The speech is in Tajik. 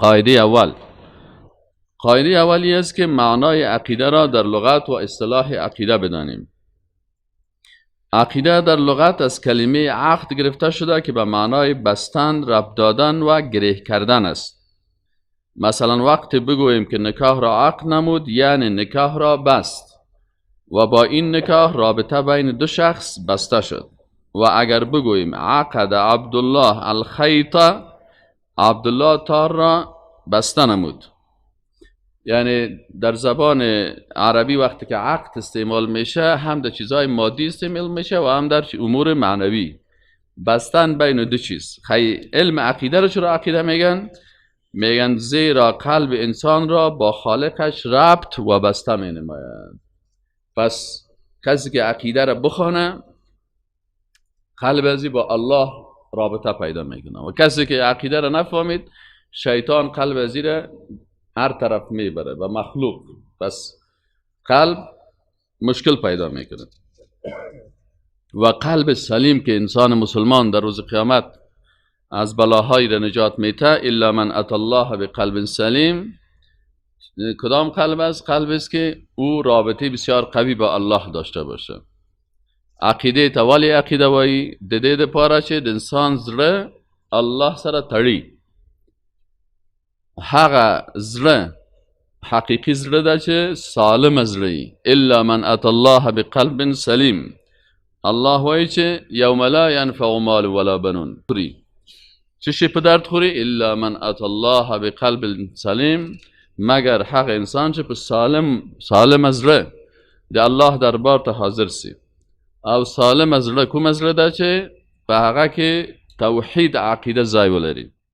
قاعده اول. قاعده اولی است که معنای عقیده را در لغت و اصطلاح عقیده بدانیم. عقیده در لغت از کلمه عقد گرفته شده که به معنای بستن، ربط دادن و گره کردن است. مثلا وقتی بگوییم که نکاح را عقد نمود، یعنی نکاح را بست و با این نکاح رابطه بین دو شخص بسته شد. و اگر بگوییم عقد عبدالله الخیط، عبدالله تار را بسته نمود. یعنی در زبان عربی وقتی که عقد استعمال میشه، هم در چیزهای مادی استعمال میشه و هم در امور معنوی، بستن بین دو چیز. خی علم عقیده رو چرا عقیده میگن؟ میگن زیرا قلب انسان را با خالقش ربط و بسته می نماید. پس کسی که عقیده را بخوانه، قلب ازی با الله رابطه پیدا میکنه و کسی که عقیده را نفهمید، شیطان قلب ازی را هر طرف میبره و مخلوق. پس قلب مشکل پیدا میکنه و قلب سلیم که انسان مسلمان در روز قیامت از بلاهای را نجات میته، الا من اتى الله بقلب سلیم. کدام قلب است؟ قلب است که او رابطه بسیار قوی با الله داشته باشه. عقیده ته ولې عقیده وایي؟ د دې دپاره چې د انسان زړه الله سره تړي. هغه زړه حقیقي زړه ده چې سالم زړه وي. الا من اتى الله بقلب سلیم. الله وایي چې یوم لا ینفع مال ولا بنون، خوري څه شي په درد خوري؟ الا من اتى الله بقلب سلیم، مګر هغه انسان چې په سالم زړه د الله دربار ته حاضر سي. او سالم زړه کوم زړه ده؟ چې په هغه کې توحید عقیده ځای ولري.